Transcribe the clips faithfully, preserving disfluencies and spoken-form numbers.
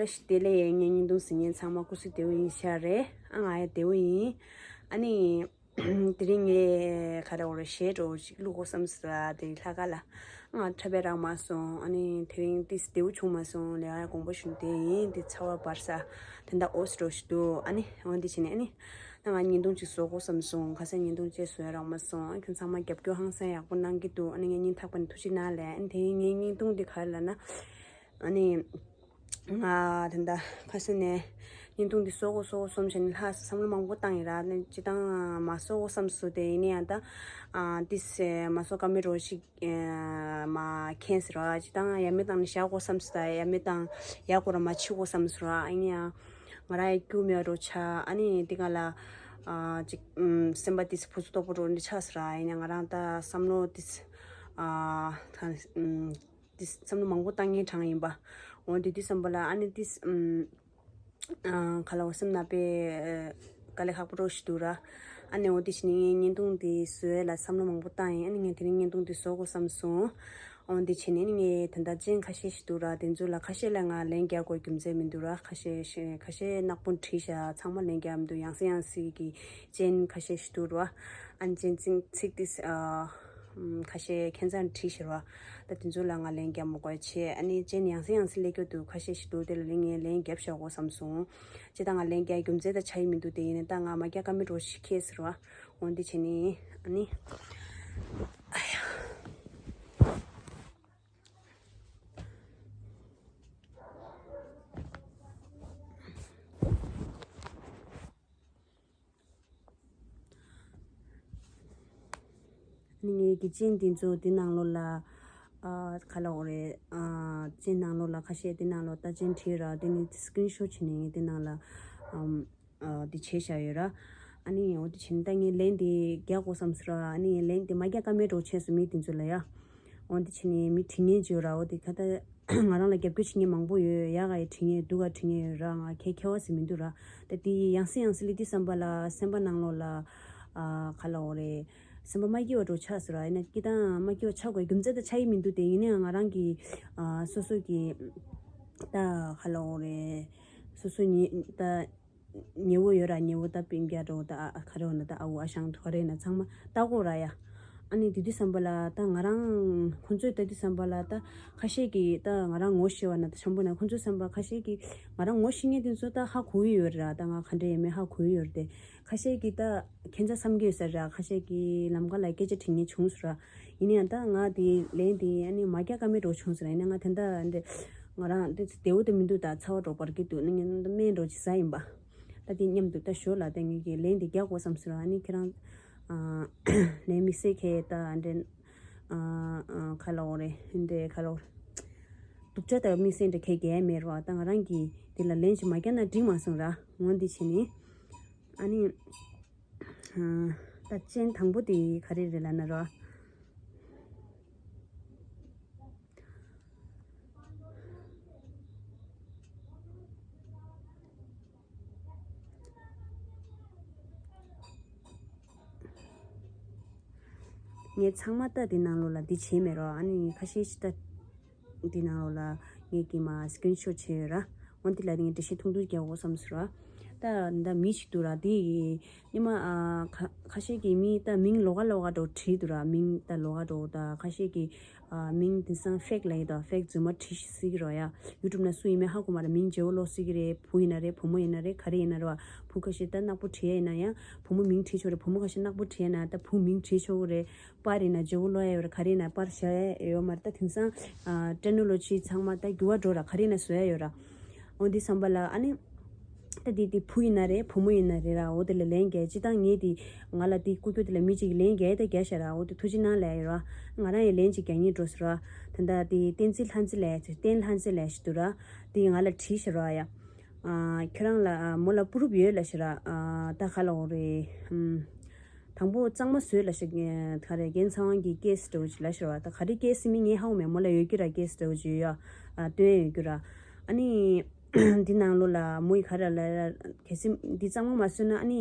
བདེ་ལེགས། ངའི་བརྙན་ཐུང་གཟིགས་མཁན་ཚང་མ་སྐུ་གཟུགས་བདེ་པོ་ཡིན་ཤག་རེད། ཨ་ང་ཡང་བདེ་པོ་ཡིན། ཨ་ནི། དེ་རིང་ངས་ག་རེ་འོ་རེ་གཞས་འདྲ་བོ་ཞིག་བླུག་དགོས་བསམ་སོང་། དེ་རིང་ལྷག་དཀར་ལ། ང་འཁྲབ་པ་རག་མ་སོང་། ཨ་ནི་དེ་རིང་ཏིས་བདེ་པོ་བྱུང་མ་སོང་། ལས་ཀ་དགོངས་པ་ཞུ་དེ་ཡིན། དེ་ཚ་བ་འབར་ས་དེ་འདྲ་འོ་སི་འདྲ་བོ་ཞིག་འདུག་ཨ་ནི་འོ་འདི་བྱས་ནས་ཨ་ནི། ད་ང་བརྙན་ཐུང་ཅིག་བཟོ་དགོས་བསམ་སོང་། ཁ་སང་བརྙན་ཐུང་ཅིག་བཟོ་ཡ་རག་མ་སོང་། ཨ་ཁྱོད་ཚང་མ་རྒྱབ་སྐྱོར་ཧང་སང་ཡག་པོ་གནང་གི་འདུག་ཨ་ནི་ངས་སྙིང་ཐག་པ་ནས་ཐུགས་རྗེ་གནང་ལེ། ཨ་ནི་དེ་རིང་ངའི་བརྙན་ཐུང་འདི་ག་རེ་ལབ་ན། ཨ་ནི། ང་དེ་འདྲ་ཁ་སང་ནས་བརྙན་ཐུང་འདི་བཟོ་དགོས་བཟོ་དགོས་བསམ་བྱས་ནས་ལྷག་བསམ་བློ་མང་པོ་བཏང་ཡིན་ར། ཨ་ནི་སྤྱིར་བཏང་མ་བཟོ་དགོས་བསམ་སོང་། དེ་ཡིན་ན་ཡང་ད། ཨ་ཏིས་མ་བཟོ་ཀ་མེད་འདྲ་བོ་ཞིག་མ་མཁྱེན་ཟེར་བ། སྤྱིར་བཏང་ཡ་མེད་བཏང་ནས་བཞག་དགོས་བསམ་སོང་། ད་ཡ་མེད་བཏང་ཡག་པོ་ར་མ་བྱེད་དགོས་བསམ་སོང་ར། ཨ་ནི་ཡང་ང་རང་ཡ་རྒྱུས་མེད་པ་འདྲ་བོ་ཆགས། ཨ་ནི་དེ་ག་ལ་ཨ་ཅིག་ཨམ་སེམས་པ་ཏིས་ཕུ་སུ་དོག་པོ་འདྲ་བོ་འདི་ཆགས་སོང་ར། ཨ་ནི་ང་རང་ད་བསམ་བློ་ཏིས་ཨ་ད་ཨམ། དེ་བསམ་བློ་མང་པོ་བཏང་མཁན་གྲངས་ཡིན་པ། འོ་དེ་དུས་ཙམ་པ་ལ་ཨ་ནི་དེ་ཨམ། ཨ་ག་ལ་འོ་སེམས་ནང་པའི་དཀའ་ལས་ཁག་པོ་འདྲ་བོ་ཞིག་འདུག་ར། ཨ་ནི་འོ་དེ་བྱས་ནས་ངས་བརྙན་ཐུང་དེ་བཟོ་ཡ་ལ་བསམ་བློ་མང་པོ་བཏང་ཡིན། ཨ་ནི་ངས་དེ་རིང་བརྙན་ཐུང་དེ་བཟོ་དགོས་བསམ་སོང་། འོ་དེ་བྱས་ནས་ཨ་ནི་ངས་ད་ལྟ་ཅན་ཁ་ཤས་ཤིག་འདུག་ར། དེ་ཚོ་ལ་ཁ་ཤས་ལ་ང་ལན་རྒྱག་དགོས་རྒྱུ་མཚན་མི་འདུག་ར། ཁ་ཤས་ཤིག་ཁ་ཤས་ནག་པོ་བྲིས་ཤག་ཚང་མ་ལན་རྒྱག་མི་འདུག་ཡང་སེ་ཡང་སེ་གི་ཅན་ཁ་ཤས་ཤིག་འདུག་ར། ཨ་ནི་ཅན་ཚིག་ཚིག་དེ་ཨ། ཁ་ཤས་ཁྱད་མཚར་བྲིས་ཤེར་བ། ད་དེ་ཚོ་ལ་ང་ལན་རྒྱག་མི་དགོས་བྱས། ཨ་ནི་ཅན་ཡང་སེ་ཡང་སེ་སླེབས་རྒྱུ་འདུག་ཁ་ཤས་ཤིག་འདུག་དེ་ལ་ལན་ངས་ལན་རྒྱབ་བཞག་དགོས་བསམ་སོང་། ཅི་ད་ང་ལན་རྒྱག་རྒྱུ་མཚན་ད་ཆ་ཡི་མི་འདུག་དེ་ཡིན་ན་ད་ང་མ་རྒྱག་ཀ་མེད་འདྲ་བོ་ཞིག་ཁེལ་ཟེར་བ། འོ་འདི་བྱས་ནི་ཨ་ནི། ཨ་ཡ། ནི་ངའི་གི་ཅན་དེ་ཚོ་དེ་ནང་ལོགས་ལ་ཨ་ག་ལ་འོ་རེད། ཨ་ཅན་ནང་ལོགས་ལ་ཁ་ཤས་དེ་ནང་ལོགས་ད་ཅན་བྲིས་ར། དེ་ནི་སི་ཀི་རིན་ཤོ་བྱས་ནས་ངས་དེ་ནང་ལ་ཨམ་ཨ་དེ་བྱས་བཞག་ཡོད་ར། ཨ་ནི་འོ་དེ་བྱས་ནས་ད་ངས་ལན་དེ་རྒྱག་དགོས་བསམ་སོང་ར། ཨ་ནི་ལན་དེ་མ་རྒྱག་ཀ་མེད་འདྲ་བོ་བྱས་སོང་མི་དེ་ཚོ་ལ་ཡ། འོ་དེ་བྱས་ནས་མི་དྲི་ངན་བྱོས་ར། འོ་དེ་ཁ་ད། ང་རང་ལ་རྒྱབ་སྐྱོར་བྱེད་མཁན་མང་པོ་ཡོད། ཡག་ག་ཡི་དྲི་ངན་སྡུག་ག་དྲི་ངན་ཡོད་ར། ང་ཁྱད་ཁྱད་པར་ཟེར་མི་འདུག་ར། ད་དེ་ཡང་སེ་ཡང་སེ་སླེབས་དུས་ཙམ་པ་ལ་སེམས་པ་ནང་ལོགས་ལ་ཨ་ག་ལ་འོ་རེད། སེམས་པ་མ་སྐྱིད་པ་འདྲ་བོ་ཆགས་སོང་ར། ཡིན་ན་སྐྱིད་སྟངས་མ་སྐྱིད་པ་ཆགས་དགོས་རྒྱུ་མཚན་ད་ཆ་ཡི་མི་འདུག་དེ་ཡིན་ནའང་ང་རང་གི་ཨ་སོ་སོ་གི་ད་ག་ལ་འོ་རེད། སོ་སོ་ཉི་ད། ཉེ་བོ་ཡོད་ར། ཉེ་བོ་ད་སྤུན་ཀྱག་འདྲ་བོ་ད་ཨ་ག་རེ་འོ་ན་ད་ཨ་ཨུ་ཨ་ཞང་ག་རེ་ཡིན་ན་ཚང་མ་ལྟ་དགོས་ར་ཡ། ཨ་ནི་དེ་དུས་ཙམ་པ་ལ་ད་ང་རང་ཁོང་ཚོས་ལྟ་དུས་ཙམ་པ་ལ་ད་ཁ་ཤས་ཀྱིས་ད་ང་རང་ངོ་ཤེས་པ་ན་ད་འཆམ་པོ་ན་ཁོང་ཚོའི་བསམ་པ་ཁ་ཤས་ཀྱིས་ང་རང་ངོ་ཤེས་མཁན་དེ་ཚོ་ད་ཧ་གོ་གི་ཡོད་ར། ད་ང་ག་འདྲ་ཡིན་མིན་ཧ་གོ་གི་ཡོད་རེད་དེ། ཁ་ཤས་ཀྱིས་ད་ཁྱད་མཚར་བསམ་གྱི་ཡོད་ས་ར། ཁ་ཤས་ཀྱིས་ལམ་ཁ་ལ་སྐད་ཆ་དྲི་མཁན་བྱུང་སོང་ར། ཡིན་ན་ཡང་ད་ང་དེ་ལན་དེ་ཨ་ནི་མ་རྒྱག་ཀ་མེད་འདྲ་བོ་བྱུང་སོང་ར། ཡིན་ན་ང་དེ་འདྲ་འདྲ་ང་རང་དེ་བདེ་བོ་དེ་མི་འདུག་ད་ཚ་བ་འདྲ་བོ་འབར་གྱི་འདུག་ཨ་ནི་ངས་སྨན་འདྲ་བོ་ཅིག་ཟ་ཡིན་པ། ད་དེ་མཉམ་དུ་ད་ཞོར་ལ་ད་ངེད་ཀྱིས་ལན་དེ་རྒྱག་དགོས་བསམ་སོང་ར། ཨ་ནི་ཁྱེད་རང་ཨ་ལན་མི་སེ་ཁེ་ད་འདྲེ་ཨ་ཁ་ལ་འོ་རེ་འདྲེ་ཁ་ལ་འོ་རེ། སྡུག་ཅག་ད་མི་སེ་འདྲེ་ཁེ་རྒྱལ་མེད་ར། ད་ང་རང་གིས་དེ་ལ་ལན་ཅིག་མ་རྒྱག་ན་འགྲིག་མ་སོང་ར། འོ་འདི་བྱས་ནི་ཨ་ནི་ཨ་ད་ཅན་དང་པོ་དེ་ག་རེ་རེད་ལབ་ན་ར། ངས་ཚང་མ་ལྟ་དེ་ནང་ལོགས་ལ་འདི་བྱས་མེད་རོགས། ཨ་ནི་ཁ་ཤས་ཤིག་ལྟ་དེ་ནང་ལོགས་ལ་ངས་ཀྱིས་མ་སི་ཀི་རིན་ཤོ་བྱས་ཡོད་ར། འོན་ཏེ་ལ་དེ་ངས་འགྲེལ་བཤད་ཐུང་ཐུང་རྒྱག་དགོས་བསམ་སོང་ར། ད་འདི་མི་ཞིག་འདུག་ར། དེ་ཉི་མ་ཨ་ཁ་ཁ་ཤས་ཀྱིས་མི་ད་མིང་ལོགས་ཀ་ལོགས་ཀ་འདྲ་བོ་བྲིས་འདུག་ར། མིང་ད་ལོགས་ཀ་འདྲ་བོ། ད་ཁ་ཤས་ཀྱིས་ཨ་མིང་དེང་སང་ཕེག་ལབ་ཡོད་དོ། ཕེག་རྫུན་མ་བྲིས་ཤིག་སྲིད་ཀྱི་རོ་ཡ། ཡུ་ཊུབ་ན་སུ་ཡིན་མིན་ཧ་གོ་མ་རེད། མིང་བརྗེ་བོ་ལོག་སྲིད་ཀྱི་རེད། བུ་ཡིན་ན་རེད། བུ་མོ་ཡིན་ན་རེད། ག་རེ་ཡིན་ན་རེད་བ། བུ་ཁ་ཤས་ད་ནག་པོ་བྲིས་ཡ་ཡིན་ན་ཡང་བུ་མོ་མིང་བྲིས་ཆོག་རེད། བུ་མོ་ཁ་ཤས་ནག་པོ་བྲིས་ཡ་ན་ད་བུ་མིང་བྲིས་ཆོག་གི་རེད། པར་ཡིན་ན་བརྗེ་བོ་ལོག་ཡ་ཡོད་རེད། ག་རེ་ཡིན་ན་པར་བཞག་ཡ་ཡོད་མ་རེད། ད་དེང་སང་ཨ་ཊེག་ནོ་ལོ་ཇི་ཚང་མ་ད་འགྱུར་བ་འགྲོ་ར། ག་རེ་ཡིན་ན་བཟོ་ཡ་ཡོད་ར། འོ་འདི་བསམ་པ་ལ་ཨ་ནི། ད་འདི་འདི་བུ་ཡིན་ན་རེད། བུ་མོ་ཡིན་ན་རེད་ར། འོ་དེ་ལ་ལན་རྒྱག་ཅི་ད་ངས་འདི་ང་ལ་འདི་སྐུ་སྐྱོ་དེ་ལ་མི་གཅིག་གིས་ལན་རྒྱག་ད་རྒྱག་ཤག་ར། འོ་དེ་ཐུགས་རྗེ་གནང་ལབ་ཡོད་ར། ང་རང་ཡང་ལན་གཅིག་རྒྱག་སྙིང་འདོད་སོང་ར། ད་ལྟ་འདི་བསྟན་འཛིན་ལྷ་མཛེས་ལབ་ཡ་ཅིག་བསྟན་ལྷ་མཛེས་ལབ་ཡ་ཞིག་འདུག་ར། འདི་ང་ལ་བྲིས་ཤག་ར་ཡ། ཨ་ཁྱོད་རང་ལ་ཨ་མོ་ལ་པུ་རུབ་ཡོད་ལབ་ཤག་ར། ཨ་ད་ག་ལ་འོ་རེད། ཨམ། དང་པོ་གཙང་མ་བཟོས་ལབ་ཤག་ག་རེ་རྒན་ཚེ་དབང་གིས་ཀེ་སི་འདྲ་བོ་ཅིག་ལབ་ཤག་ར། ད་ག་རེ་ཀེ་སི་མིན་ངས་ཧ་གོ་མེད། མོ་ལ་ཡོད་རྒྱུ་ར། ཀེ་སི་འདྲ་བོ་ཅིག་ཡོད་ཡ། ཨ་སྟོན་ཡ་ཡོད་རྒྱུ་ར། ཨ་ནི། འདི་ནང་ལོགས་ལ་མོ་ཡིས་ག་རེ་ལབ་ར། གལ་སྲིད་འདི་གཙང་མ་མ་བཟོས་ན་ཨ་ནི་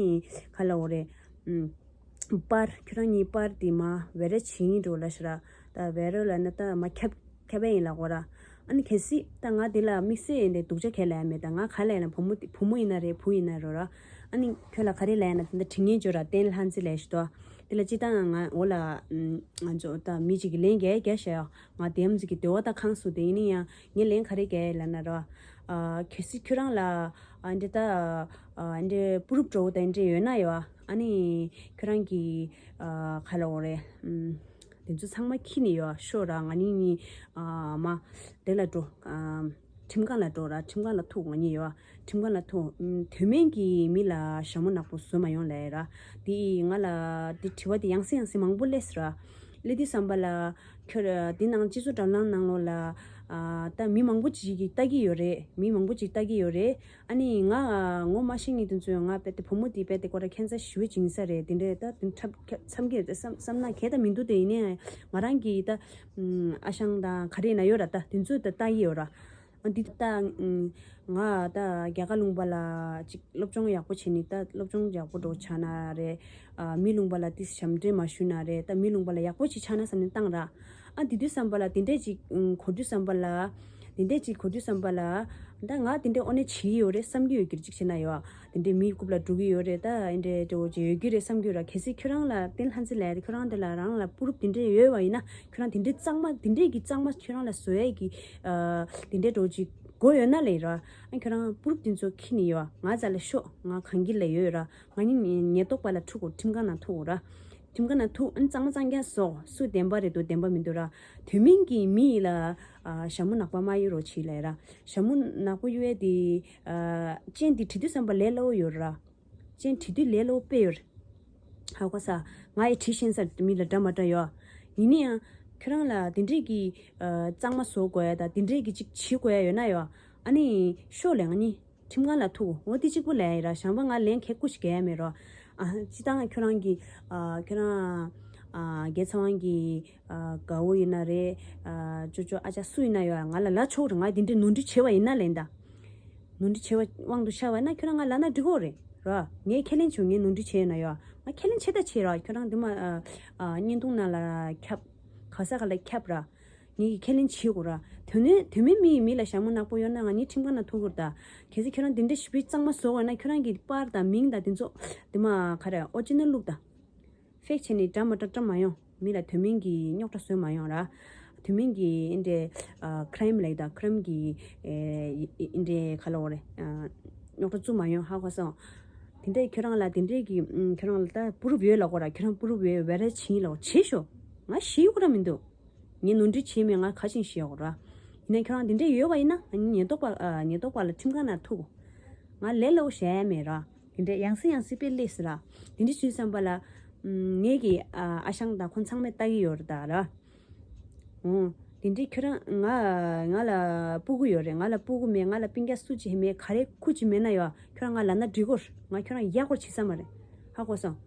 ག་ལ་འོ་རེད། ཨམ། པར་ཁྱོད་རང་གཉིས་པར་འདི་མ་བེ་ར་བྱིན་འགྲོ་ལབ་ཤག་ར། ད་བེ་ར་ལབ་ན་ད་མ་ཁྱབ་ཁྱབ་པ་ཡིན་ལབ་གོ་ར། ཨ་ནི་གལ་སྲིད་ད་ང་དེ་ལ་དམིགས་བསལ་ཡིན་ཏེ་སྡུག་ཅག་གས་ལབ་ཡ་མེད། ད་ང་ག་ལབ་ཡིན་ན་བུ་མོ་དེ་བུ་མོ་ཡིན་ན་རེད། བུ་ཡིན་ན་རོ་ར། ཨ་ནི་ཁྱོད་ལ་ག་རེ་ལབ་ཡིན་ན་དེ་འདྲ་དྲི་ངན་བརྗོད་ར། བསྟན་ལྷ་མཛེས་ལབ་ཞིག་ཏོ། དེ་ལ་སྤྱིར་བཏང་ང་འོ་ལ་ང་ཚོ་ད་མི་གཅིག་གིས་ལན་རྒྱག་རྒྱག་བྱས་ཡོ། ང་དེ་ཡམ་ཅིག་གི་འདོད་པ་ད་ཁེངས་སོང་། དེ་ཡིན་ན་ཡང་ངས་ལན་ག་རེ་རྒྱག་ཡ་ལབ་ན་རོ། ཨ་གལ་སྲིད་ཁྱོད་རང་ལ་ཨ་འདྲ་ད་ཨ་འདྲ་པུ་རུབ་འགྲོ་ད་འདྲ་ཡོད་ན་ཡོ། ཨ་ནི་ཁྱོད་རང་གིས་ཨ་ག་ལབ་དགོས་རེད། ཨམ། དེ་ཚོ་ཚང་མ་ཁྱེར་ནས་ཡོ་ཤོག་ར། ང་གཉིས་གཉིས་ཨ་མ་དེ་ལ་འགྲོ། ཨ་ཁྲིམས་ཁང་ལ་འགྲོ་ར། ཁྲིམས་ཁང་ལ་ཐུག་ང་གཉིས་ཡོ། ཁྲིམས་ཁང་ལ་ཐུག་ཨམ། དོན་མེད་ཀྱི་མི་ལ་ཞྭ་མོ་ནག་པོ་བཟོ་མ་ཡོང་ལབ་ར། དེ་ང་ལ་དེ་དྲི་བ་དེ་ཡང་སེ་ཡང་སེ་མང་པོ་སླེབས་སོང་ར། སླེབས་དུས་ཙམ་པ་ལ་ཁྱོད་ར་དེ་ནང་སྤྱི་ཚོགས་དྲ་ལམ་ནང་ལོགས་ལ་ཨ་ད་མི་མང་པོ་ཅིག་གིས་ལྟ་གི་ཡོད་རེད། མི་མང་པོ་ཅིག་ལྟ་གི་ཡོད་རེད། ཨ་ནི་ང་ངོ་མ་ཤེས་མཁན་དེ་ཚོས་ང་དཔེ་དེ་བུ་མོ་དེ་དཔེ་དེ་ཁོ་ར་ཁྱད་མཚར་ཞེ་པོ་ཅིག་ཡིན་ས་རེད། དེ་འདྲས་ད་དེ་འཁྲབ་འཁྲབ་འཚམ་གི་རེད་བསམ་བསམ་ན་གལ་ད་མི་འདུག་དེ་ཡིན་ནའི་ང་རང་གིས་ད་ཨ་ཞང་དང་ག་རེ་ཡིན་ན་ཡོད་ར། ད་དེ་ཚོས་ད་ལྟ་ཡི་ཡོད་ར། ཨ་འདི་ད་ང་ད་རྒྱ་གར་ལུང་པ་ལ་ཅིག་སློབ་སྦྱོང་ཡག་པོ་བྱས་ནས་ད་སློབ་སྦྱོང་ཡག་པོ་འགྲོ་ཆགས་ན་རེད། ཨ་མི་ལུང་པ་ལ་ཏིས་ཞབས་འདྲེན་མ་ཞུས་ན་རེད། ད་མི་ལུང་པ་ལ་ཡག་པོ་ཅིག་ཆགས་ན་བསམ་ནས་བཏང་ར། ཨ་དེ་དུས་ཙམ་པ་ལ་དེ་འདྲས་ཅིག་གོ་དུས་ཙམ་པ་ལ། དེ་འདྲས་ཅིག་གོ་དུས་ཙམ་པ་ལ། ད་ང་དེ་འདྲས་ཨོ་ནེ་བྱེད་ཡོད་རེད་བསམ་གྱི་ཡོད་ཀྱི་རེད། གཅིག་བྱས་ན་ཡོད། དེ་འདྲས་མིའི་རྐུབ་ལ་འགྲོ་གི་ཡོད་རེད། ད་ཨེ་འདྲས་འདྲ་བོ་ཅིག་ཡོད་ཀྱི་རེད་བསམ་གྱི་ཡོད་ར། གལ་སྲིད་ཁྱོད་རང་ལ་བསྟན་ལྷ་མཛེས་ལབ་ཡ་དེ་ཁྱོད་རང་དེ་ལ་རང་ལ་པུ་རུབ་དེ་འདྲས་ཡོད་པ་ཡིན་ན། ཁྱོད་རང་དེ་འདྲས་གཙང་མ་དེ་འདྲས་ཀྱི་གཙང་མ་ཁྱོད་རང་ལ་བཟོ་ཡས་ཀྱི་ཨ་དེ་འདྲས་འདྲ་བོ་ཅིག་དགོས་ཡོད་ན་ལབ་ཡིན་ར། ཨ་ཁྱོད་རང་པུ་རུབ་དེ་ཚོ་ཁྱེར་ནས་ཡོད། ང་རྩ་ལ་ཤོག་ང་གང་གི་ལ་ཡོད་ར། ང་ནི་ཉེན་རྟོག་པ་ལ་ཐུག་གོ། ཁྲིམས་ཁང་ནང་ཐུག་གོ་ར། ཁྲིམས་ཁང་ནང་ཐུག་ཨ་ནི་གཙང་མ་གཙང་རྐྱང་བཟོ། སུ་བདེན་པ་རེད་འདུག་བདེན་པ་མི་འདུག་ར། དོན་མིན་གྱི་མི་ཡིས་ལ་ཨ་ཞྭ་མོ་ནག་པོ་མ་གཡུག་རོགས་བྱེད་ལབ་ར། ཞྭ་མོ་ནག་པོ་གཡུག་ཡས་དེ་ཨ་རྐྱེན་དེ་དྲི་དུས་ཙམ་པ་ལས་སླ་བོ་ཡོད་ར། རྐྱེན་དྲི་དུས་ལས་སླ་བོ་དཔེ་ཡོད་ར། ཧ་གོ་ས། ང་ཡི་དྲི་ཤེས་ས་མི་ལ་འདྲ་མ་འདྲ་ཡོད། ཡིན་ན་ཡང་ཁྱོད་རང་ལ་དེ་འདྲས་ཀྱི་ཨ་གཙང་མ་བཟོ་དགོས་ཡ་དང་དེ་འདྲས་ཀྱི་ཅིག་བྱེད་དགོས་ཡ་ཡོད་ན་ཡོད། ཨ་ནི་ཤོག་ལས་ང་ནི། ཁྲིམས་ཁང་ལ་ཐུག་འོ་དེ་གཅིག་པུ་ལས་ཡིན་ར། གཞན་པ་ང་ལན་ཁེ་ཀུ་ཞིག་གས་མེད་རོ། ཨ་སྤྱི་བཏང་ཁྱོད་རང་གི་ཨ་ཁྱོད་རང་ཨ་རྒྱལ་ཚ་དབང་གི་ཨ་དགའ་བོ་ཡིན་ན་རེད། ཨ་ཅོ་ཅོ་ཨ་ཅག་སུ་ཡིན་ན་ཡོད། ང་ལ་ལབ་ཆོག་རེད། ང་དེ་འདྲའི་ནོར་འཁྲུལ་བྱས་པ་ཡིན་ན་ལན་ད། ནོར་འཁྲུལ་བྱས་པ་དབང་དུ་ཤར་བ་ཡིན་ན་ཁྱོད་རང་ང་ལབ་ན་འགྲིག་གོ་རེད་རོ། ངས་ཁས་ལེན་བྱུང་། ངས་ནོར་འཁྲུལ་བྱས་ཡོད་ན་ཡོད། ང་ཁས་ལེན་བྱས་ད་བྱས་རོ། ཁྱོད་རང་འདི་མ་ཨ་ཨ་བརྙན་ཐུང་ནང་ལ་ཁྱབ། ག་ས་ག་ལ་ཁྱབ་ར། ངེད་ཀྱིས་ཁས་ལེན་བྱེད་དགོས་ར། དོན་མེད་དོན་མེད་མི་ཡིས་མི་ལ་ཞྭ་མོ་ནག་པོ་གཡོགས་ན་ང་གཉིས་ཁྲིམས་ཁང་ནང་ཐུག་དགོས་རེད་ད། གལ་སྲིད་ཁྱོད་རང་དེ་འདྲ་ཞེ་པོའི་གཙང་མ་བཟོ་དགོས་ན་ཁྱོད་རང་གི་པར་དང་མིང་དང་དེ་ཚོ་དེ་མ་ག་རེ་ཨོ་ཅི་ནལ་བླུགས་ད། ཕེག་བྱས་ནས་འདྲ་མ་འདྲ་བཀྲམ་མ་ཡོང་། མི་ལ་དོན་མེད་ཀྱི་རྙོག་དྲ་བཟོས་མ་ཡོང་ར། དོན་མེད་ཀྱི་ཨེ་འདྲའི་ཨ་ཁ་རེམ་ལབ་ད། ཁ་རེམ་གྱི་ཨེ་ཨེ་འདྲའི་ག་ལབ་དགོས་རེད། ཨ་རྙོག་དྲ་བཙུགས་མ་ཡོང་། ཧ་གོ་སོང་། དེ་འདྲའི་ཁྱོད་རང་ལ་དེ་འདྲའི་གི་ཨུམ་ཁྱོད་རང་ལ་ད་པུ་རུབ་ཡོད་ལབ་དགོས་ར། ཁྱོད་རང་པུ་རུབ་ཡོད་བེ་ར་བྱིན་ལབ་བྱེད་ཤོག་ང་ཞེད་དགོས་ར་མི་འདུག་ངས་ནོར་འཁྲུལ་བྱས་མེད། ང་ག་ཅིག་ཞུ་ཡག་ར། ཡིན་ན་ཁྱོད་རང་དེ་འདྲས་ཡོད་པ་ཡིན་ན་ང་ཉེན་རྟོག་པ་ཨ་ཉེན་རྟོག་པ་ལ་ཁྲིམས་ཁང་ནང་ཐུག་ང་ལས་སླ་བོ་བྱས་མེད་ར། དེ་འདྲས་ཡང་སེ་ཡང་སེ་དཔེ་སླེབས་སི་ར། དེ་འདྲས་བྱུང་བསམ་པ་ལ་ཨམ་ངེད་ཀྱི་ཨ་ཨ་ཞང་དང་ཁོང་ཚང་མས་ལྟ་གི་ཡོད་རེད་ད་ར། འོ། དེ་འདྲས་ཁྱོད་རང་ང་ང་ལ་སྤུ་གུ་ཡོད་རེད། ང་ལ་སྤུ་གུ་མེད། ང་ལ་སྤུན་ཀྱག་སུ་གཅིག་མེད། ག་རེ་ཁུ་གཅིག་མེད་ན་ཡོད། ཁྱོད་རང་ང་ལབ་ན་འགྲིག་གོ། ང་ཁྱོད་རང་ཡག་པོ་བྱེད་ས་མ་རེད། ཧ་གོ་སོང་།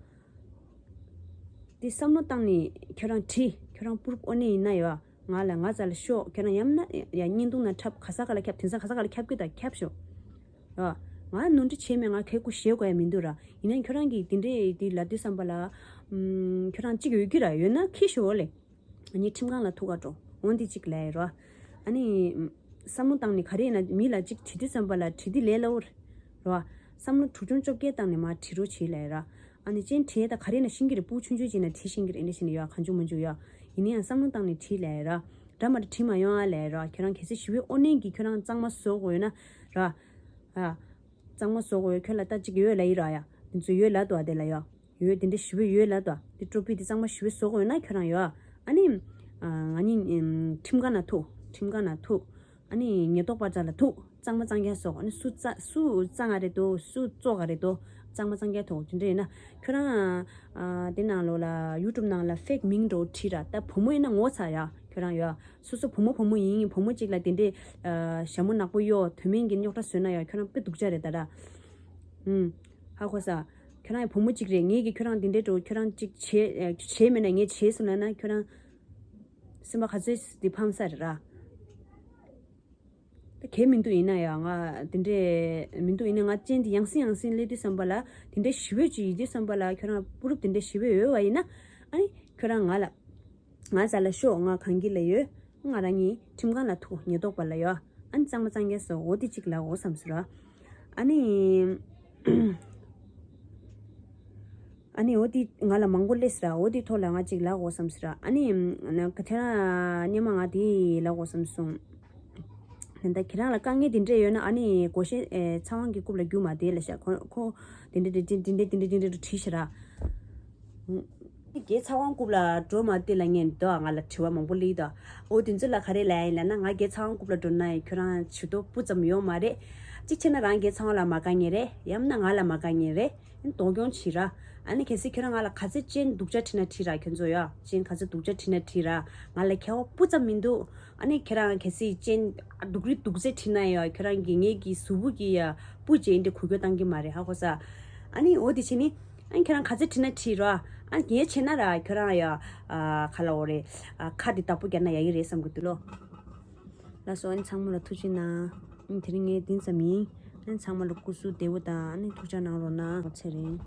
དེ་བསམ་བློ་བཏང་ནས་ཁྱོད་རང་དྲིས། ཁྱོད་རང་པུ་རུབ་ཨོ་ནེ་ཡིན་ན་ཡོད། ང་ལ་ང་རྩ་ལ་ཤོག་ཁྱོད་རང་ཡང་ན་ཡ་བརྙན་ཐུང་ནང་འཁྲབ། ག་ས་ག་ལ་ཁྱབ། དེང་སང་ག་ས་ག་ལ་ཁྱབ་ཀྱི་ད་ཁྱབ་ཤོག་ཨ། ང་ནོར་འཁྲུལ་བྱས་མེད། ང་ཁེ་ཀུ་ཞེད་དགོས་ཡ་མི་འདུག་ར། ཡིན་ནའི་ཁྱོད་རང་གིས་དེ་འདྲས་དེ་ལབ་དུས་བསམ་པ་ལ། ཨམ་ཁྱོད་རང་གཅིག་ཡོད་ཀྱི་ར། ཡོད་ན་ཁྱི་ཤོག་ལེ། ཨ་ནི་ཁྲིམས་ཁང་ལ་ཐུག་ག་འགྲོ། འོན་ཏེ་གཅིག་ལས་རོ། ཨ་ནི། བསམ་བློ་བཏང་ནས་ག་རེ་ཡིན་ན་མི་ལ་གཅིག་དྲི་དུས་ཙམ་པ་ལ་དྲི་དུས་ལས་སླ་བོ་རེད་རོ། བསམ་བློ་དྲུག་ཆུང་བཅོ་བརྒྱད་བཏང་ནས་མར་དྲི་རོགས་བྱེད་ལས་ར། ཨ་ནི་ཅན་དྲི་ཡས་ད་ག་རེ་ཡིན་ན་ཤེས་ཀྱི་རེད། སྤུ་གུ་ཆུང་ཆུང་ཅིག་ན་དྲི་ཤེས་ཀྱི་རེད། ཨེ་འདྲ་བྱས་ནས་ཡོད། གང་བྱུང་མང་བྱུང་ཡོད། ཡིན་ན་ཡང་བསམ་བློ་བཏང་ནས་དྲི་ལས་ར། འདྲ་མ་འདྲ་དྲི་མ་ཡོང་ཨ་ལས་ར། ཁྱོད་རང་གལ་སྲིད་ཞི་བའི་ཨོ་ནན་གྱིས་ཁྱོད་རང་གཙང་མ་བཟོ་དགོས་ཡོད་ན་ར། ཨ། གཙང་མ་བཟོ་དགོས་ཡོད། ཁྱོད་ལ་ད་གཅིག་ཡོད་ལབ་ཡིན་ར་ཡ། འདི་ཚོ་ཡོད་ལབ་འདུག་ཨ། དེ་ལ་ཡ། ཡོད་དེ་འདྲ་ཞི་བའི་ཡོད་ལབ་འདུག་ཨ། དེ་ཀྲོ་པི་དེ་གཙང་མ་ཞི་བའི་བཟོ་དགོས་ཡོད་ན་ཁྱོད་རང་ཡོད་ཨ། ཨ་ནི། ཨ་ང་ནི་ཨམ་ཁྲིམས་ཁང་ནང་ཐུག་ཁྲིམས་ཁང་ནང་ཐུག་ཨ་ནི་ཉེན་རྟོག་པ་རྩ་ལ་ཐུག་གཙང་མ་གཙང་རྐྱང་བཟོ། ཨ་ནི་སུ་གཙང་སུ་གཙང་ག་རེད་འདུག་སུ་བཙོག་ག་རེད་འདུག་གཙང་མ་གཙང་རྐྱང་ཐུག་དེ་འདྲ་ཡིན་ན་ཁྱོད་རང་ཨ་དེ་ནང་ལོགས་ལ་ཡུ་ཊུབ་ནང་ལ་ཕེག་མིང་འདྲ་བོ་བྲིས་ར། ད་བུ་མོ་ཡིན་ན་ངོ་ཚ་ཡ། ཁྱོད་རང་ཡོད། སོ་སོ་བུ་མོ་བུ་མོ་ཡིན། བུ་མོ་གཅིག་ལ་དེ་འདྲས་ཨ་ཞྭ་མོ་ནག་པོ་གཡོག་དོན་མེད་ཀྱི་རྙོག་དྲ་བཟོས་ན་ཡང་ཁྱོད་རང་དཔེ་སྡུག་ཅག་རེད་ད་ར། ཨུམ། ཧ་གོ་ས། ཁྱོད་རང་ཡང་བུ་མོ་གཅིག་རེད། ངས་ཀྱིས་ཁྱོད་རང་དེ་འདྲས་འགྲོ་ཁྱོད་རང་གཅིག་བྱས་ཨ་བྱས་མེད་ན་ངས་བྱས་སོང་ལབ་ན་ཁྱོད་རང་སེམས་པ་ག་ཚོད་དེ་ཕམ་ས་རེད་ར། ད་གལ་མི་འདུག་ཡིན་ན་ཡང་ང་དེ་འདྲས་མི་འདུག་ཡིན་ན་ང་ཅན་དེ་ཡང་སེ་ཡང་སེ་སླེབས་དུས་བསམ་པ་ལ་དེ་འདྲས་ཞི་བའི་ཅིག་ཡིན་དུས་བསམ་པ་ལ་ཁྱོད་རང་པུ་རུབ་དེ་འདྲས་ཞི་བའི་ཡོད་བ་ཡིན་ན་ཨ་ནི་ཁྱོད་རང་ང་ལ། ང་རྩ་ལ་ཤོག་ང་གང་གི་ལ་ཡོད། ང་རང་གཉིས་ཁྲིམས་ཁང་ལ་ཐུག་ཉེན་རྟོག་པ་ལ་ཡོད། ཨ་ནི་གཙང་མ་གཙང་རྐྱང་བཟོ་འོ་དེ་གཅིག་ལབ་འོ་བསམ་སོང་ར། ཨ་ནི། ཨ་ནི་འོ་དེ་ང་ལ་མང་པོ་སླེབས་སོང་ར། འོ་དེ་ཐོག་ལ་ང་གཅིག་ལབ་འོ་བསམ་སོང་ར། ཨ་ནི། ན་ག་ཐེ་རང་སྔོན་མ་ང་དེ་ལབ་འོ་བསམ་སོང་། ད་ཁྱེད་རང་ལ་དཀའ་ངལ་དེ་འདྲས་ཡོད་ན་ཨ་ནི་སྒོ་ཤེས་ཨེ་ཚ་དབང་གི་རྐུབ་ལ་རྒྱུག་མ་དེ་ལ་ཤ་ཁོ་ཁོ་དེ་འདྲས་དེ་འདྲས་དེ་འདྲས་དེ་འདྲས་དེ་འདྲས་དེ་འདྲས་བྲིས་ཤག་ར། རྒན་ཚ་དབང་རྐུབ་ལ་འགྲོ་མ་དེ་ལ་ངས་འདི་ང་ལ་དྲི་བ་མང་པོ་སླེབས་ད། འོ་དེ་ཚོ་ལ་ག་རེ་ལབ་ཡིན་ལབ་ན། ང་རྒན་ཚ་དབང་རྐུབ་ལ་འགྲོ་ན་ཡང་ཁྱོད་རང་ཇུས་གཏོགས་སྤུ་ཙམ་ཡོད་མ་རེད། གཅིག་བྱས་ན་རང་རྒན་ཚ་དབང་ལ་མ་དགའ་ཉེ་རེད། ཡང་ན་ང་ལ་མ་དགའ་ཉེ་རེད། གདོང་སྐྱོང་བྱེད་ར། ཨ་ནི་གལ་སྲིད་ཁྱོད་རང་ང་ལ་ག་ཚད་སྐྱོན་སྡུག་ཅག་བྲིས་ན་བྲིས་ར། ཁྱོད་ཚོ་ཡ་སྐྱོན་ག་ཚད་སྡུག་ཅག་བྲིས་ན་བྲིས་ར། ང་ལ་ཁྱད་པར་སྤུ་ཙམ་མི་འདུག་ཨ་ནི་ཁྱེད་རང་གལ་སྲིད་སྐྱོན་སྡུག་རི་སྡུག་ཚད་བྲིས་ན་ཡ་ཁྱོད་རང་གི་ངེད་ཀྱི་གཟུགས་པོ་གི་ཡ་སྤུ་ཅན་འདི་གུ་གྱོད་བཏང་གི་མ་རེད་ཧ་གོ་ས། ཨ་ནི་འོ་དེ་བྱས་ནི། ཨ་ནི་ཁྱེད་རང་ག་ཚད་བྲིས་ན་བྲིས་ར། ཨ་ངས་བྱས་ན་ར་ཁྱོད་རང་ཡ། ཨ་ག་ལབ་དགོས་རེད། ཨ་ཁ་དེ་བདག་པོ་རྒྱག་ན་ཡག་གི་རེད་བསམ་གི་འདུག་ལོ། ལགས་སོ། ཨ་ནི་ཚང་མ་ལ་ཐུགས་རྗེ་གནང་། ཨ་ནི་དེ་རིང་ངས་འདི་ཙམ་ཡིན། ཨ་ནི་ཚང་མ་ལ་སྐུ་གཟུགས་བདེ་པོ་དང་ཨ་ནི་ཐུགས་ཅག་གནང་རོགས་གནང་། ཚེ་རིང་།